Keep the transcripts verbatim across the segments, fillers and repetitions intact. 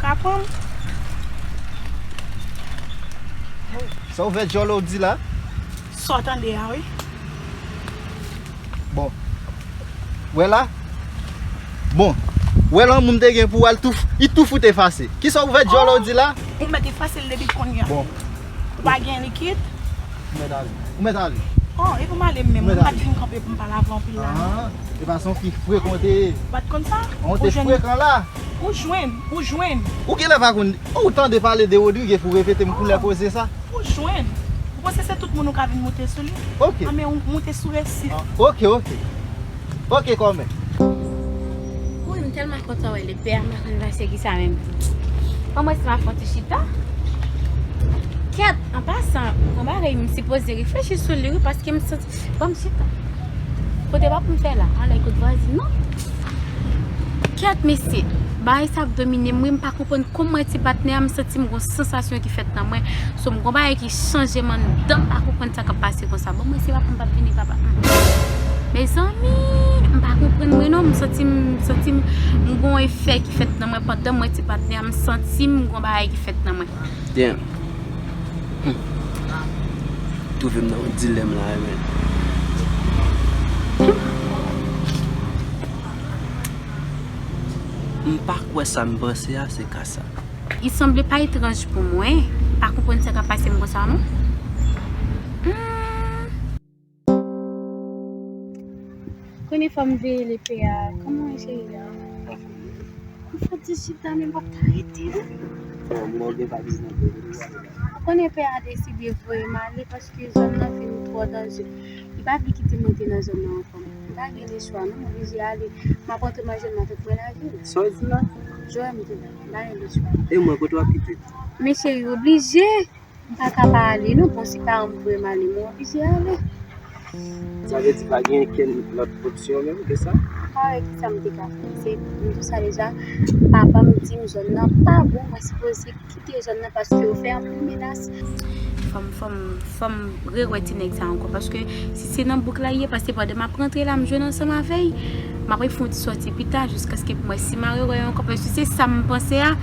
Aprann. Sa w vè djòl ou di la? Sa w tande a, wi. Bon. Wè la? Bon. Wè lanmou m te gen pou w al tou, li tou fout efase. Kisa w vè djòl ou di la? Ou mèt efase l depi kounye a. Bon. Ou pa gen likid? Ou mèt ale. Ou mèt ale. Oh, e pou m ale m menm. Ou mèt ale. M pa t vin kanpe pou m pale avè w anpil la, non. Ah, e pa se yon fi frekan w te ye. Ou pa t konn sa? Ou te frekan la. Ou jwenn, ou jwenn. Ou genlè pa konn, ou tande pale de Rodriguez pou repete m koulè koze sa? Ou jwenn. Ou panse se tout moun ou ka vin moute sou li? Ok. Ah, men ou moute sou resi. Ah, ok, ok. Ok, kòmè. Wi, m tèlman kontan wè Lepè a, m pa konn pase kisa menm. Ban mwen si m ap fè yon ti chita. Kèt, an pasan, yon bagay m sipoze reflechi sou li, wi, paske m santi, ban m chita. Kote pa pou m fè la, anlè kot vwazin, non? Kèt, mesye, bagay sa ap domine m, wi, m pa konprann kòman ti patnè a, m santi m gon sansasyon ki fèt nan mwen. So, m gon bagay ki chanje m anndan, m pa konprann sa k ap pase konsa. Bon, mwen, se papa m p ap vini, papa. Mm. Mezanmi, m pa konprann mwen non, m santi m, m santi m, m gon efè ki fèt nan mwen pandan mwen ti patnè a, m santi m gon bagay ki fèt nan mwen. Damn. Hmm. Twouve m nan yon dilèm la, men. M pa kwè sa m panse a, se ka sa. Li sanble pa etranj pou mwen. Pa konprann sa k ap pase m konsa non. Hmm. Konnen fò m veye Lepè a. Kòman w ye cheri a? Anfòm. M fò ti chita men m p ap ka rete non. Bon, mwen gen pa bizwen de. Ou konnen pè a deside voye m ale paske zòn nan vin twò danje. Li pa vle kite m rete nan zòn nan ankò. M pa gen lechwa non, m oblije ale. M ap rantre manje m nan tèt mwen lage. Sa w di la? Jwè m te la, m pa gen lechwa. E mwen, kote w ap kite? Men cheri, oblije. M pa ka pa ale non, bon, si paran m voye m ale, m oblije ale. Sa vle di pa gen kenn lòt opsyon menm ke sa? M pa wè kisa m te ka fè. Se, m di w sa deja, papa m di m zòn nan pa bon, mwen sipoze kite zòn nan paske yo fè anpil menas. Fò m, fò m, fò m rewè ti nèg sa ankò, paske si se nan bouk la l ye, paske pandan m ap rantre la, m jwenn ansanm avè l, m ap fè yon ti sòti pita, jiskaske pou m wè si m a rewè yo ankò, paske si se sa m panse a,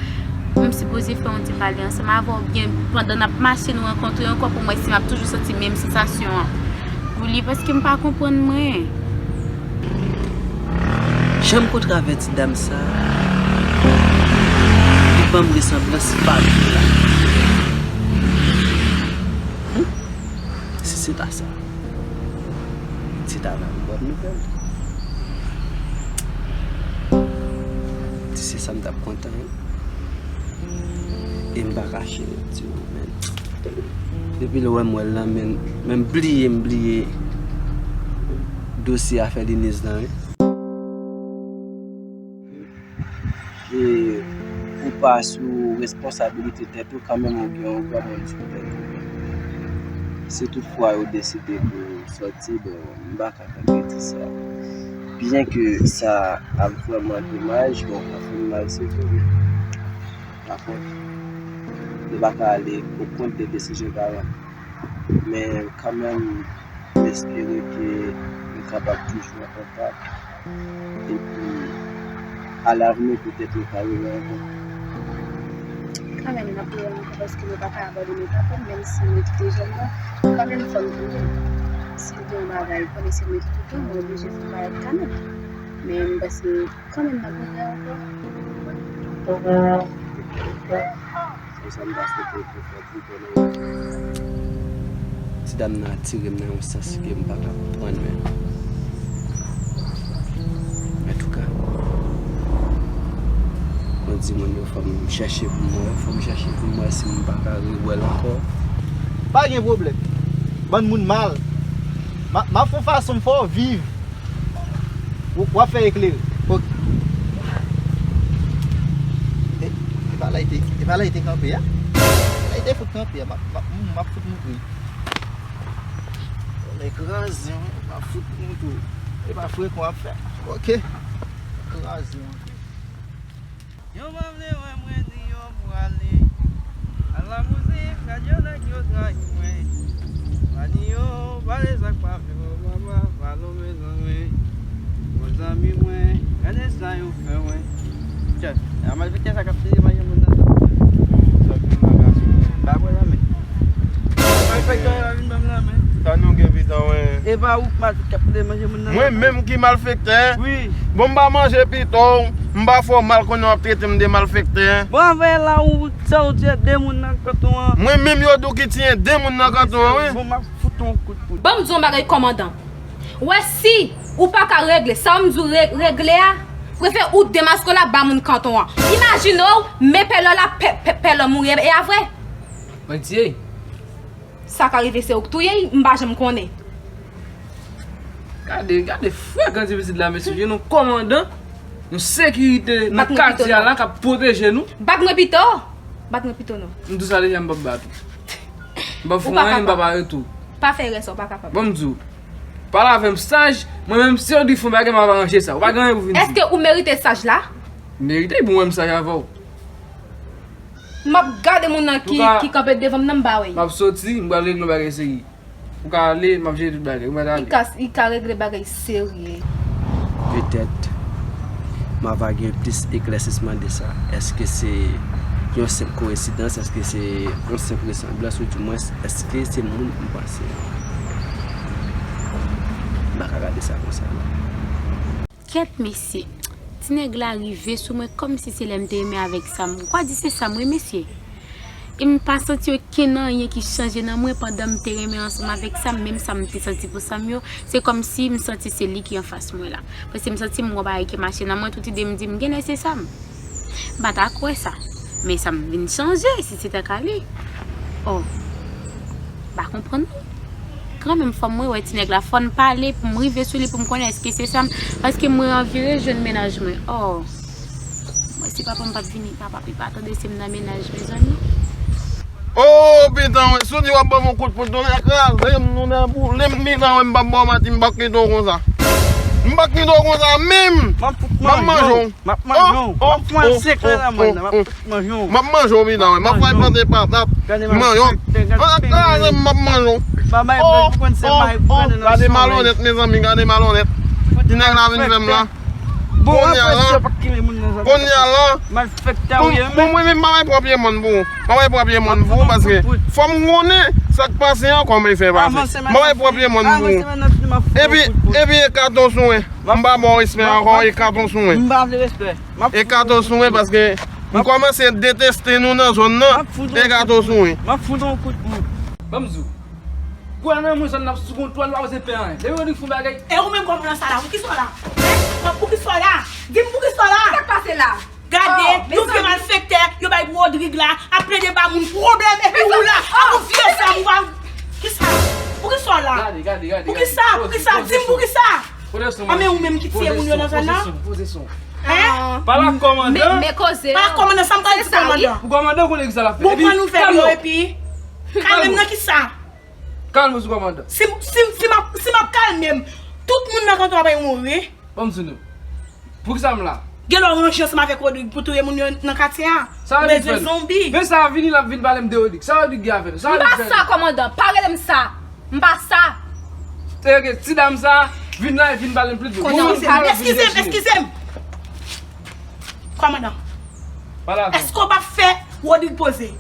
m sipoze fè yon ti pale ansanm avè w, oubyen pandan n ap mache, nou rankontre ankò, pou m wè si m ap toujou santi menm sansasyon an pou li, paske m pa konprann mwen. Jan m kontre avè ti dam sa, li ban m resanblans fabrik la. Hmm? Si se ta sa, se ta la yon bòn nouvèl. Si se sa, m t ap kontan, wi. E m pa kache, di w, men. Depi lè w wè m wè l lan, men, men m bliye, m bliye dosye afè Liniz lan, wi. E ou pa sou responsabilite tèt ou, kanmenm ou gen yon granmoun sou tèt ou. Si toutfwa yo deside pou w sòti, bon, m pa ka regrete sa. Byen ke sa ap vrèman domaj, bon, anfen, mal se vre. Dakò? Nou pa ka ale o kont de desizyon paran. Men kanmenm, m espere ke nou kapab toujou an kontak. Epi, alavni, petèt, nou ka rewè ankò. Kanmenm, n ap rewè ankò paske nou pa ka abandone papa m, menm si mwen kite zòn nan. Kanmenm, fò m tounen. Si l gen yon bagay, konnen se mwen ki kite l, mwen oblije fè yon bagay kanmenm. Men m panse kanmenm n ap rewè ankò. Konsa m pa swete pou fè pito nan yon. Ti dam nan atire m nan yon sans ke m pa ka konprann menm. Antouka, mwen di moun yo fò m chèche pou m wè, fò m chèche pou m wè si m pa ka rewè l ankò. Pa gen pwoblèm. Bann moun mal. M a, m ap fè yon fason m fè w viv. W, w ap fè eklere. Ok. E, e pa la li te, e pa la li te kanpe a? La li te fout kanpe a. M ap, m ap, m ap fout moutre. Nèg kraze, wi. M ap fout moutre. E pa frekan w ap fè. Ok. Kraze, wi. Yo pa vle wè mwen, ni yo pwale. Ala mouzik, gad yo nèg yo trayi mwen. Pa ni yo, pale sa k pa fè yo, papa, pale w mezanmi. Bon zanmi mwen, gade sa yo fè mwen. Tchè, a malfektè sa k ap fini mache moun nan. E pa ou k malfektè k ap manje moun nan? Mwen menm ki malfektè? Wi. Bon, m pa manje pito w, m pa fè w mal konnen w ap trete m de malfektè. Bon, avè la ou sa ou tire de moun nan kanton an. Mwen menm yo di w ki tiye de moun nan kanton an, wi. Bon, m ap fout ou yon kout poud. Ban m di w yon bagay, kòmandan. Ou wè, si ou pa ka regle sa m di w re- regle a, prefere ou demaske w la ba moun kanton an. Imajine w, men pè lò la, pè, pè, pè lò mouri, e a vre? Mwen tiye. Sa ka rive se ou k touye l, m pa janm konnen. Gade, gade frekan ti pitit la, mesye. Gen yon kòmandan, yon sekirite nan katye a la k ap pwoteje nou. Bat mwen pito. Bat mwen pito non. M di w sa deja, m p ap bat ou. M p ap fè anyen, m p ap arete w. Pa fè erè sa, ou pa kapab. Bon, m di w. Pale avè m saj, mwen menm si yo di fon bagay, m ap aranje sa. Ou pa gen anyen pou vin di. Èske ou merite saj la? Merite pou mwen m saj avè w. M ap gade moun nan ki, ki kanpe devan m nan, m pa wè. M ap soti, m pral regle yon bagay serye. Ou ka ale, m ap jere tout bagay. Ou mèt ale. Li ka, li ka regle bagay serye. Petèt, m ava gen plis eklèsisman de sa. Èske se yon senp koyensidans? Èske se yon senp resanblans? Ou di mwens, èske se moun m panse an? M pa ka gade sa konsa la. Kèt mesye, ti nèg la rive sou mwen kòmsi se lè m te renmen avèk Sam. Ou ka di se Sam wi mesye. E m pa santi okenn anyen ki chanje nan mwen pandan m te renmen ansanm avèk Sam, menm sa m te santi pou Sam yo, se kòmsi m santi se li ki anfas mwen la. Paske m santi m gon bagay ki mache nan mwen, tout ide m di m genlè se Sam. M pa ta kwè sa. Men Sam vin chanje, si se te ka li. Oh. M pa konprann non. Kanmenm fò mwen wè ti nèg la, fò n pale pou m rive sou li pou m konnen èske se Sam, paske mwen anvi rejwenn mennaj mwen. Oh. Mwen si papa m p ap vini, papa pi pa tande se m nan mennaj, mezanmi. Oh, pitan, wè, si w di w ap ban m yon kout poud, nou nan kraze m, nou nan boule m, pitan, wè, m p ap ba w manti, m p ap kite w konsa. M p ap kite w konsa menm. M ap fout manje w. M ap manje w. M ap pran sèk nan mòn nan, m ap fout manje w. M ap manje w, pitan, wè. M ap fè plante patat. Manje w. An kraze m, m ap manje w. Oh, oh, oh, gade malonèt, mezanmi, gade malonèt. Ti nèg la vin fè m la. Bon, kounye a la, kounye a la, pou, pou mwen menm, m pa bay pwòp pye mòn pou ou. M pa bay pwòp pye mòn pou ou, paske fò m konnen sa k pase an, kòman l fè pase. M pa bay pwòp pye mòn pou ou. Epi, epi ekate w sou mwen. M pa ba w respè ankò, ekate w sou mwen. M pa vle respè. Ekate w sou mwen, paske m kòmanse deteste nou nan zòn nan. Ekate w sou mwen. M ap fout ou yon kout poud. Ban m di w. Kwè nan mwen, zòn nan ap sou kontwòl, ou pa bezwen pè anyen. Depi Rodrig fè yon bagay. E ou menm kòmandan sa la, poukisa w la? Hein? Poukisa w la? Di m poukisa w la? Sa k pase la? Gade, yon vye malfektè, yo bay pou Rodrig la, ap plede ba moun pwoblèm, epi ou la, ak yon vye zam, ou pa, kisa? Poukisa w la? Gade, gade, gade. Poukisa? Poukisa? Di m poukisa? Anben ou menm ki tiye moun yo nan zòn nan? Poze son, poze son. Hein? Pale ak kòmandan. Men, men koze. Pale ak kòmandan, sa m pral di kòmandan. Pou kòmandan konnen kisa l ap fè. Bon, pran nouvèl yo epi. Kalme m nan kisa? Kalme sou kòmandan. Si, si, si m ap, si m ap kalme m, tout moun nan kanton ap mouri. Ban m di nou. Poukisa m la? Gen lè w ranje ansanm avèk Rodrig pou touye moun yo nan katye a. Ou bezwen zonbi. Men sa vini, l ap vin pale m de Rodrig. Sa Rodrig gen avè nou? Sa Rodrig fè nou? M pa sa, kòmandan. Pa rele m sa. M pa sa. Teke ti dam sa vin la, vin pale m plis de. Eskize m, eskize m, eskize m. Kòmandan. Pale avè m. Èske w p ap fè Rodrig poze?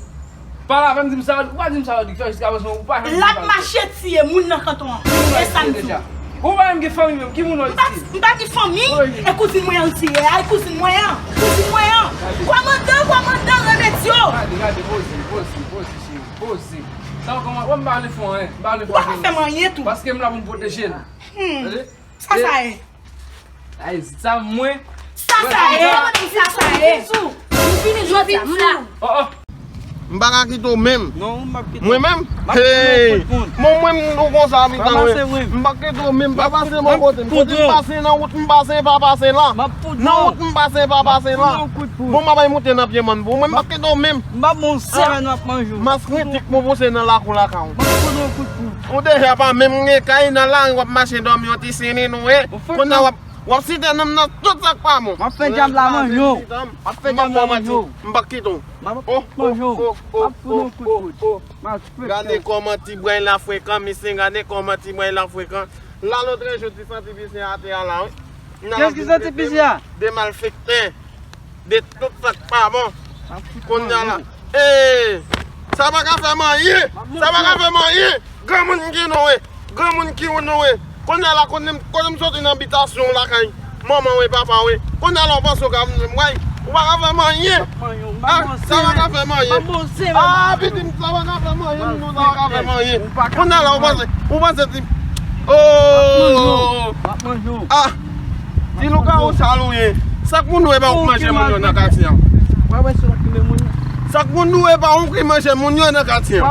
Pale avè m, di m sa, ou pa di m sa Rodrig fè jiska prezan, ou pa janm di m sa. L ap mache tiye moun nan kanton an. E sa m di w. Ou pa menm gen fanmi menm, ki moun w al tiye? M pa gen fanmi, e kouzin mwen al tiye a, e kouzin mwen an, kouzin mwen an. Kòmandan, kòmandan, remedyo. Gade, gade, poze, poze, poze, cheri, poze. Sa w kòman, wè m pa vle fè anyen, m pa vle fè anyen. Ou pa ka fè m anyen tou. Paske m la pou m pwoteje l. Hmm. Tande? Sa sa ye? Ay, sa mwen. Sa sa ye? Sa sa ye? M fini jodi a, m la. Oh, oh. M pa ka kite w menm. Non, m p ap kite w. Mwen menm? Hey! Bon, mwen m nou konsa, pitan, wi. M pa kite w menm, pa pase bò kote m. Kote m pase nan wout, m pase, pa pase la. Nan wout, m pase, pa pase la. Bon, m ap bay moute nan pye mòn pou ou. Mwen m p ap kite w menm. M p ap ba w yon semèn, m ap manje w. Maskriti k pou pouse nan lakou lakay ou. M ap poze yon kout poud. Ou deja pa menm gen kay nan lari, w ap mache dòmi yon ti sini nou, e. Kounye a w ap W ap site non m nan tout sa k pa bon. M ap fè djab la manje w. M ap fè djab la manje w. M p ap kite w. M ap manje w. M ap fout ou yon kout poud. Malfektè. Gade kòman ti bway la frekan, mesye, gade kòman ti bway la frekan. Lalotrezo ti santi pisyen atè a la, wi. Kiyès ki santi pisyen a? De malfektè. De tout sa k pa bon. Kounye a la. Ee! Sa pa ka fè m anyen! Sa pa ka fè m anyen! Granmoun ki nou ye! Granmoun ki ou nou ye? Kounye a la, kote m, kote m soti nan bitasyon w lakay manman w e papa w e. Kounye a la, w panse w ka vin jwenn mwen? Ou pa ka fè m anyen. Ah, sa pa ka fè m anyen. Ah, pitit m, sa pa ka fè m anyen, non, sa pa ka fè m anyen. Kounye a la, ou panse, ou panse ti. Oh! Ah! Ti lougawou sal ou ye. Sa k pou nou e pa ou ki manje moun yo nan katye an? Sa k pou nou e pa ou ki manje moun yo nan katye an?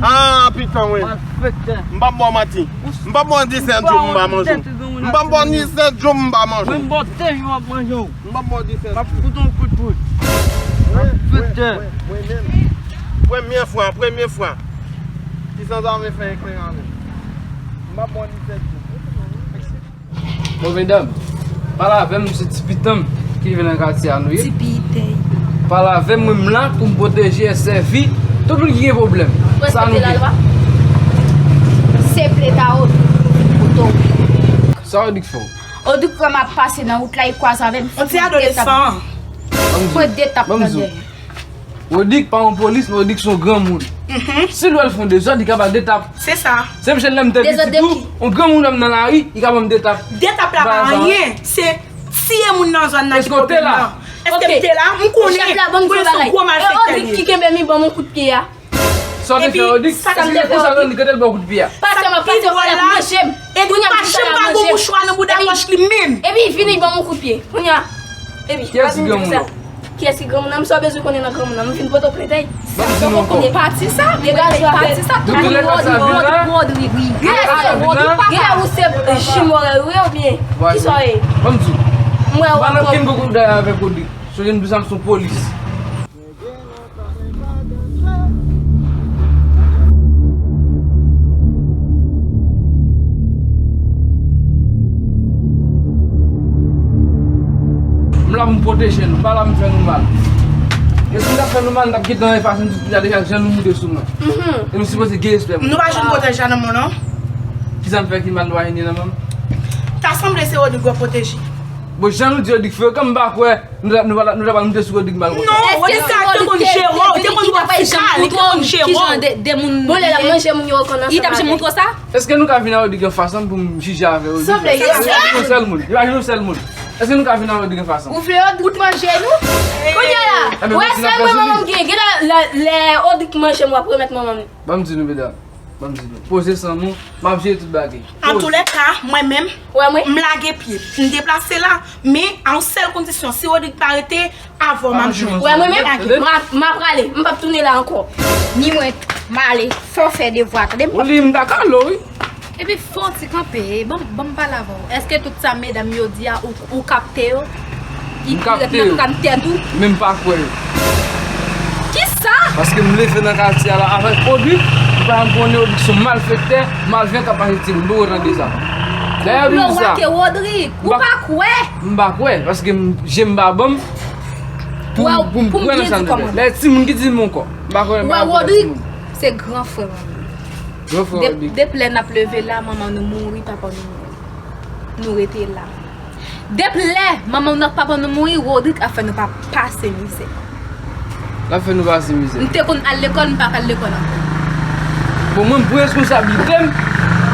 Ah, pitan, wi. M p ap ba w manti. M p ap ba w disèt jou m pa manje w. M p ap ba w disèt jou m pa manje w. Mwen m ba w de jou m ap manje w. M p ap ba w disèt jou. M ap fout yon kout poud. Malfektè. Mwen menm. Premye fwa, premye fwa. Ti sanzave fè eklè avè m. M p ap ba w disèt jou. Bon, medam, pale avè m, se ti pitan m ki rive nan katye a nou ye. Ti piten. Pale avè m, mwen m la pou m pwoteje e sèvi tout moun ki gen pwoblèm. Sa nou gen. Se plent a Rodrigue pou nou vin kote w. Sa Rodrigue fè w? Rodrigue wè m ap pase nan wout la, li kwaze avè m. On ti adolesan. Pran de tap nan dèyè. Rodrigue pa yon polis, men Rodrigue se yon granmoun. Si l wè l fè yon dezòd, li ka ba l de tap. Se sa. Se m jwenn lè m te pitit tou, yon granmoun wè m nan lari, li ka ban m de tap. De tap la pa anyen. Se tiye moun nan zòn nan ki pwoblèm nan. Èske w te la? M konnen. Chèf la, ban m di w yon bagay. E Rodrigue ki kenbe m, li ban m yon kout pye a. Sa w te fè Rodrigue? Sa m te fè Rodrigue? Kote l ba w kout pye a? Pase m ap pase, w ap manje m. Kounye a m di sa l ap manje m. Epi, epi vini ban m yon kout pye. Kounye a. Epi, kiyès ki granmoun nan? Kiyès ki granmoun nan? M sa w bezwen konnen nan granmoun nan? M vin pote w plent, ey. Pati sa, degaje pati sa, tout moun Rodrigue, Rodrigue, wi. Gen lè ou se jimò ou ye oubyen? Kisa w ye? Ban m di w. M wè w pa nan kenn gwo koudal avèk Rodrigue. Sonje m di sa m se yon polis. M la pou m pwoteje nou, m pa la pou m fè nou mal. E si m ta fè nou mal, m t ap gentan efase m sou pye a deja, jan nou moute sou mwen. E nou sipoze gen respè pou mwen. Nou pa jwenn pwoteje nan men w, non. Kisa m fè ki mal nou pa jwenn nan men m? Ta sanble se Rodrigue w ap pwoteje. Bon, jan nou di Rodrigue fè yo, kòm m pa kwè, nou ta, nou ta, nou ta pral moute sou Rodrigue mal konsa. Non, Rodrigue sa te konn jere w, te konn wè w fè sa, li te konn jere w. Bon, lè l ap manje moun yo konn ansanm avè l. Li t ap janm montre w sa? Èske nou ka vin a Rodrigue anfas pou m jije avè Rodrigue? Sanble, li pa jwenn yon sèl moun. Li pa jwenn yon sèl moun. Èske nou ka vin a Rodrigue anfas? Ou vle Rodrigue manje nou? Kounye a la, ou wè sèl mwen manman m gen, gen lè, lè, lè Rodrigue manje m, w ap remèt manman m. Ban m di nou, medam. Ban m di nou. Poze san nou, m ap jere tout bagay. Antoulèka, mwen menm, m lage pye. M deplase la, men a yon sèl kondisyon, si Rodrigue pa rete, avè w m ap jwe. Wè, mwen menm, m ap, m ap prale. M p ap tounen la ankò. Ni mwen, m ale. Fò w fè devwa, tande m. Ou li m ta kalo, wi. Epi fò w ti kanpe, ban, ban m pale avè w. Èske tout sa medam yo di a, ou, ou kapte yo? M kapte yo. Li ret nan tèt ou? Men m pa kwè yo. Kisa? Paske m leve nan katye a la avèk Rodrigue, m pa janm konnen Rodrigue se yon malfektè, malveyan k ap mache ti moun. M poko tande sa. Dayè yo di sa. Konplo wake Rodrigue, ou pa kwè? M pa kwè, paske m, je m pa ban m pou, pou m kwè nan sa m tande. Lè timoun ki di m ankò. M pa kwè, m pa kwè nan timoun. Rodrigue se gran frè mwen. Gran frè Rodrigue. Depi lè n ap leve la, manman nou mouri, papa nou mouri. Nou rete la. Depi lè manman nou ak papa nou mouri, Rodrigue ap fè nou pa pase mizè. L ap fè nou pase mizè. M te konn al lekòl, m pa ka al lekòl ankò. Bon, mwen, m pran responsablite m,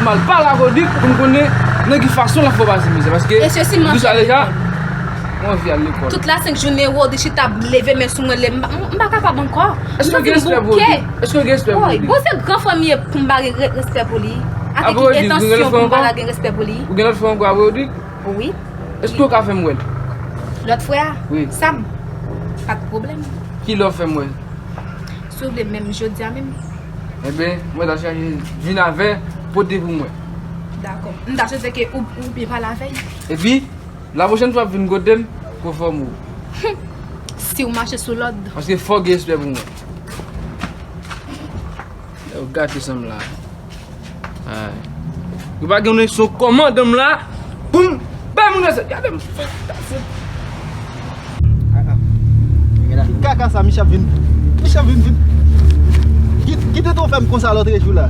m al pale ak Rodrigue pou m konnen nan ki fason l ap fè w pase mizè. Paske, e sesi, m anvi al lekòl. Mwen anvi al lekòl. Tout la senk jounen, Rodrigue chita ap leve men sou mwen, lè m pa, m pa kapab ankò. Èske w gen respè pou Rodrigue? Èske w gen respè pou Rodrigue? Bon, se gran frè m ye pou m pa gen re-, respè pou li. Avèk ki entansyon pou m pa la gen respè pou li? Ou gen lòt frè ankò apre Rodrigue? Wi. Èske w ka fè m wè l? Lòt frè a? Wi. Sam. Pa t pwoblèm. Kilè w fè m wè l? Si w vle menm jodi a menm. Enben, mwen ta chache vin avè, pote pou mwen. Dakò. M ta swete ke ou, ou byen pale avè l. Epi, la pwochèn fwa w ap vin kote m, konfòme w. Si w mache sou lòd. Paske fò w gen respè pou mwen. Yo gate sa m la. Ay. Yo pa gen yon leson kòmandan m la pou m bay moun respè. Gade m. Kaka sa, Michel vin. Michel vin, vin. Ki, ki te tou fè m konsa lòt jou la?